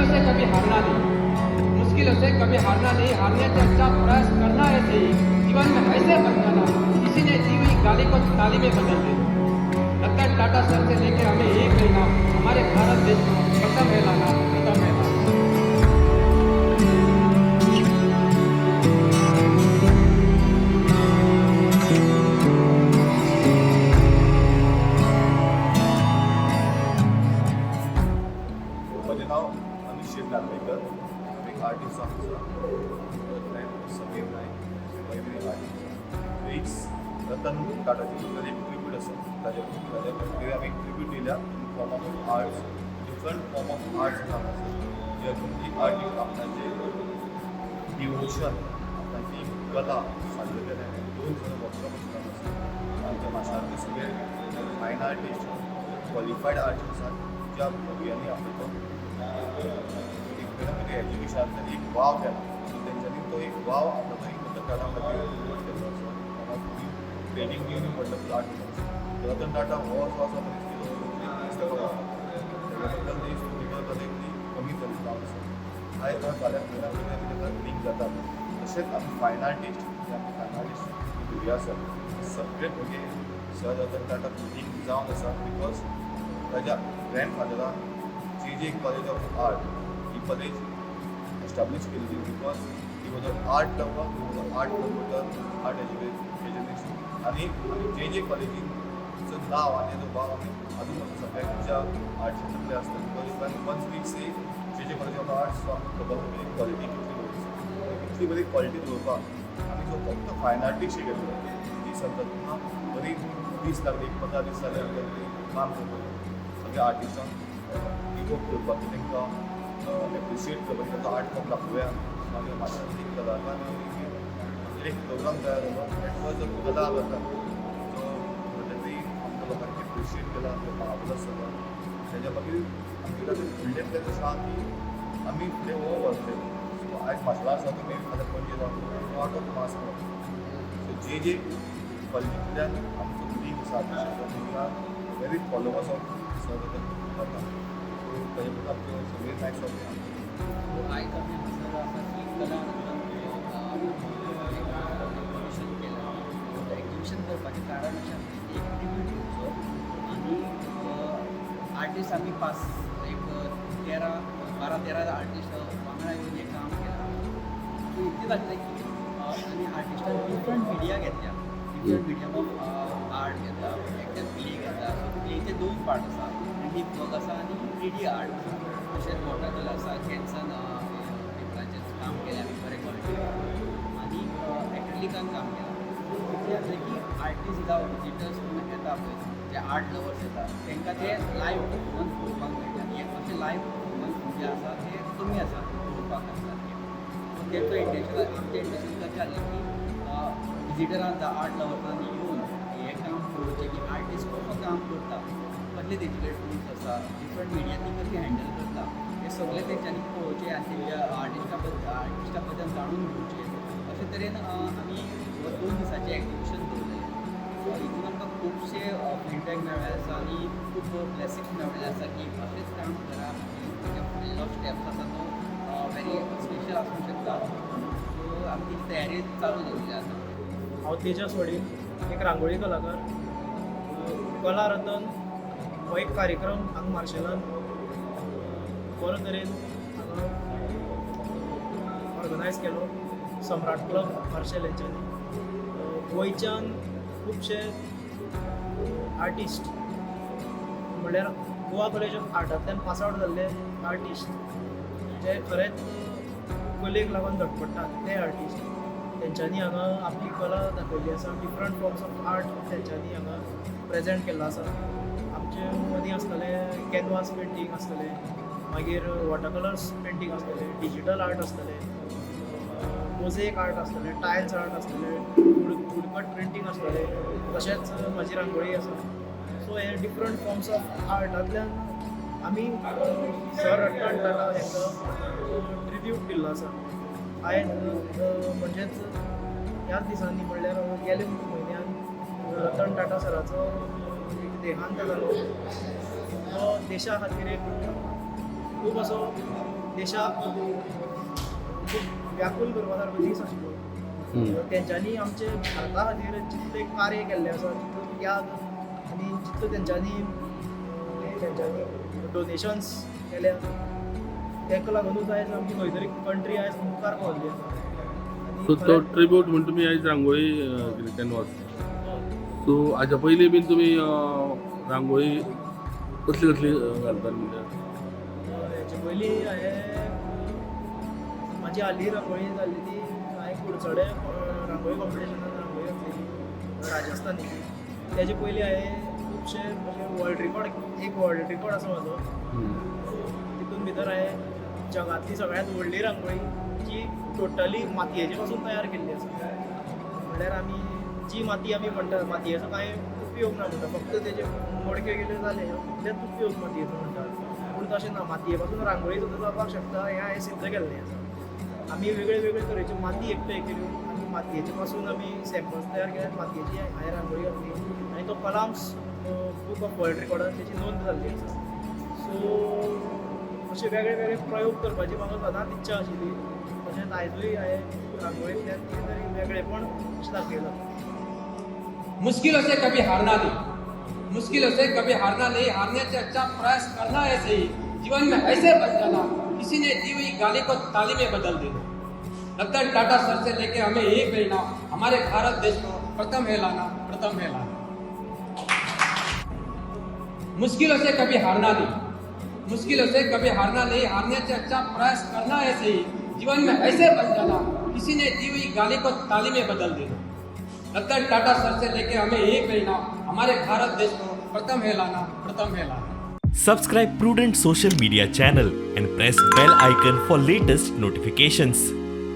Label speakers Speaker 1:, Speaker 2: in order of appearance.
Speaker 1: से कभी हारना नहीं, मुश्किलों से कभी हारना नहीं, हारने से अच्छा प्रयास करना है सही। जीवन में ऐसे बन जाना, किसी ने दी हुई गाली को ताली में बदल दे। रतन टाटा सर से लेके हमें एक महीना हमारे भारत देश को प्रथम है लाना, प्रथम है लाना।
Speaker 2: म्हजें नांव अनिश शेठ नार्वेकर. हांव एक आर्टिस्ट जावन आसा. म्हजो फ्रेंड समीर नायक, होय बी एक आर्टिस्ट आसा. एक रतन टाटाची बद्दल एक ट्रिब्यूट आसा. ताजे खातीर आमी एक ट्रिब्यूट दिल्या in form of arts, different form of arts हांगासर, जे एक आर्टिस्ट आपणाचे डिवोशन, आपणाची कला सादर केल्या. 2 दिसांचो वर्कशॉप आसता हांगासर. आमच्या माशेलांतले सगळे फायन आर्टिस्ट, क्वॉलिफायड आर्टिस्ट आसात, ज्या भुरग्यांनी आपलो तो एक कितें एज्युकेशनांतल्यान एक वाव केला. सो तेंच्यांनी तो एक वाव आपलो तो एक रतन टाटा खातीर कन्वर्ट केल्लो आसा. Creating new new wonderful art. Ratan Tata हो असो आसा मनीस की जो एक दीस ताका तेच्या बद्दल ती स्तुती करता ती कमी जाली जावन आसा. आयज फाल्यां खंय ना खंय आमी ताका लिंक जातात. तशेंच आमी फायन आर्टिस्ट, जे आमचे फायन आर्टिस्ट भुरगे आसात, सगळे भुरगे सर रतन टाटा लिंक जावन आसा, because ताज्या ग्रँड फादरान जे जे college of art he college establish केलेली, because he was a art lover, he was a art promoter, art educationist. आनी आमी जे जे कॉलेजीचो नांव आनी ताजो वाव आमी अजून पासून सगळ्यांच्या आर्टच्या तकले आसता, because when once we say J J College of Arts, so आमकां खबर आसा की क्वॉलिटी कितली बरी आसा. इतली बरी क्वॉलिटी दवरपाक आमी जो फक्त फायन आर्टीस्ट शिकयतले ती संकल्पना बरी दीस लागली. एक 15 दीस जाले आमकां ती काम करपाक, सगळ्या आर्टिस्टांक इवोक करपाक की तांकां एप्रिशिएट करपाक, तांचो आर्ट फॉर्म दाखोवया. मागीर माशेलांत एक कलाकार एक प्रोग्राम तयार जालो, that was a कला रतन. जो म्हणजे आमकां लोकांनी एप्रिशिएट केला, मार्वलस जालो. तेज्या मागीर आमचे कडेन फुडलें प्लॅन अशें आहा की आमी फुडें हो व्हरतले. सो आयज माशेलां आसा तुमी, फाल्यां पणजे जावन आउट ऑफ मास. सो जे जे कॉलेजींतल्यान आमचो लिंक आसा आर्टिस्टाचो, we are very followers of Sir Ratan Tata. So ताजे बद्दल आमचो समीर नायक सर.
Speaker 3: सो आयज आमी हांगासर आसा की कला रतन एक्झिबिशन केलां. एक्झिबिशन करपाचें कारण अशें आसलें की एक ट्रिब्यूट दिवचो आनी आर्टिस्ट आमी पास एक 13 12 13 आर्टिस्ट वांगडा येवन हें काम केलां. सो इतलें जातलें की आनी आर्टिस्टान डिफरंट मिडिया घेतल्या, डिफरंट मिडियम ऑफ आर्ट घेतला. एकट्यान क्ले घेतला. सो क्लेचे दोन पार्ट आसा, लिप वर्क आसा आनी 3D art आसा. तशेंच वॉटर कलर आसा, कॅन्सन पेपराचेर काम केलें आमी बरें क्वॉलिटी आनी एक्रिलिकान काम केलां. सो कितें जातलें की आर्टिस्ट जावं विजिटर्स कोण येता पळय, जे आर्ट लवर्स येता, तांकां ते लायव परफॉर्मन्स पळोवपाक मेळटा. आनी अशें लायव परफॉर्मन्स जे आसा ते कमी आसा पळोवपाक सारकें. सो तेचो इंटेन्शन, आमचें इंटेन्शन कशें आसलें की विजिटरान जावं आर्ट लवर्सान येवन हें काम पळोवचें की आर्टिस्ट कसो काम करता, कसले तेजे कडेन टुल्स आसा, डिफरंट मिडिया ती कशी हँडल करता, हें सगळें तेंच्यांनी पळोवचें आनी तेंच्या आर्टिस्टा बद्दल जाणून घेवचें. अशे तरेन आमी हो 2 दिसाचें एक्झिबिशन दवरलेलें. सो हितून आमकां खुबशे फिडबॅक मेळ्ळे आसा आनी खूब ब्लेसिंग्स मेळ्ळे आसा की अशेंच काम करा आनी तेच्या फुडलो स्टेप्स आसा तो व्हेरी स्पेशल आसूंक शकता. सो आमी तेजी तयारी चालू दवरल्या आतां.
Speaker 4: हांव तेजस वडील, एक रांगोळी कलाकार. कला रतन हो एक कार्यक्रम हांगा मार्शेलान बरो तरेन हांगा ऑर्गनायज केलो सम्राट क्लब मार्शेल हेंच्यांनी. गोंयच्यान खुबशे आर्टिस्ट, म्हणल्यार गोवा कॉलेज ऑफ आर्टांतल्यान पास आवट जाल्ले आर्टिस्ट, जे खरेंच कलेक लागून धडपडटात ते आर्टिस्ट, तेंच्यांनी हांगा आपली कला दाखयल्ली आसा. डिफरंट फॉर्म्स ऑफ आर्ट तेंच्यांनी हांगा प्रेजेंट केल्लो आसा. आमचे मदीं आसतलें कॅनवास पेंटींग आसतलें, मागीर वॉटर कलर्स पेंटींग आसतलें, डिजीटल आर्ट आसतलें, मोजेक आर्ट आसतलें, टायल्स आर्ट आसतलें, वुडकट प्रिंटींग आसतलें, तशेंच म्हाजी रांगोळी आसा. सो हे डिफरंट फॉर्म्स ऑफ आर्टांतल्यान आमी सर रतन टाटा हांकां ट्रिब्यूट दिल्लो आसा. आयज म्हणजेच ह्याच दिसांनी, म्हणल्यार गेल्या म्हयन्यान रतन टाटा सराचो एक देहांत जालो. तो देशा खातीर एक खूब असो देशाक खूब व्याकूल करपा सारको दीस आशिल्लो. तेंच्यांनी आमचे भारता खातीर जितलें कार्य केल्लें आसा, जितलो त्याग आनी जितलो तेंच्यांनी डोनेशन्स केल्या, ताका लागुनूच आयज आमची खंय तरी कंट्री आयज मुखार पावल्ली आसा. आनी
Speaker 5: सो तो
Speaker 4: खरेंच
Speaker 5: ट्रिब्यूट म्हण तुमी आयज रांगोळी केली कॅनवास. सो हाज्या पयलीं बीन तुमी रांगोळी कसली कसली घालताली म्हणजे?
Speaker 4: हेचे पयलीं हांवें म्हाजी हाली रांगोळी जाल्ली ती हांवें कुडचडे रांगोळी कॉम्पिटिशनान रांगोळी घातलेली राजस्थानी. तेजे पयलीं हांवें खुबशे अशे वर्ल्ड रिकॉर्ड, एक वर्ल्ड रिकॉर्ड आसा म्हाजो. तितून भितर हांवें जगांतली सगळ्यांत व्हडली रांगोळी जी टोटली मातयेचे पासून तयार केल्ली आसा. म्हणल्यार आमी जी माती आमी म्हणटा मातयेचो कांय उपयोग ना म्हणटा, फक्त तेजे मडक्यो केल्यो जाले तितलेच उपयोग मातयेचो म्हणटा, पूण तशें ना, मातये पासून रांगोळी सुद्दां जावपाक शकता हें हांवें सिद्ध केल्लें आसा. आमी वेगळे वेगळे तरेच्यो माती एकठांय केल्यो आनी मातयेचे पासून आमी सॅम्पल्स तयार केले, मातयेची हांवें रांगोळी घातली आनी तो कलाम्स बूक ऑफ वर्ल्ड रिकॉर्डान तेची नोंद जाल्ली आसा. सो अशे वेगळे वेगळे प्रयोग करपाची म्हाका सदांच इच्छा आशिल्ली. तशेंच आयजूय हांवें रांगोळींतल्यान कितें तरी वेगळेपण अशें दाखयलां.
Speaker 1: मुश्किलों से कभी हारना नहीं, मुश्किलों से कभी हारना नहीं, हारने से अच्छा प्रयास करना ऐसे ही जीवन में ऐसे बन जाना, किसी ने दी हुई गाली को ताली में बदल देना. रतन टाटा सर से लेके हमें यही प्रेरणा, हमारे भारत देश को प्रथम है लाना, प्रथम है लाना. मुश्किलों से कभी हारना नहीं, मुश्किलों से कभी हारना नहीं, हारने से अच्छा प्रयास करना ऐसे ही जीवन में ऐसे बन जाना, किसी ने दी हुई गाली को ताली में बदल देना. रतन टाटा सर से लेके हमें यही प्रेरणा, हमारे भारत देश को प्रथम है लाना, प्रथम है लाना.
Speaker 6: Subscribe Prudent Social Media channel and press bell icon for latest notifications.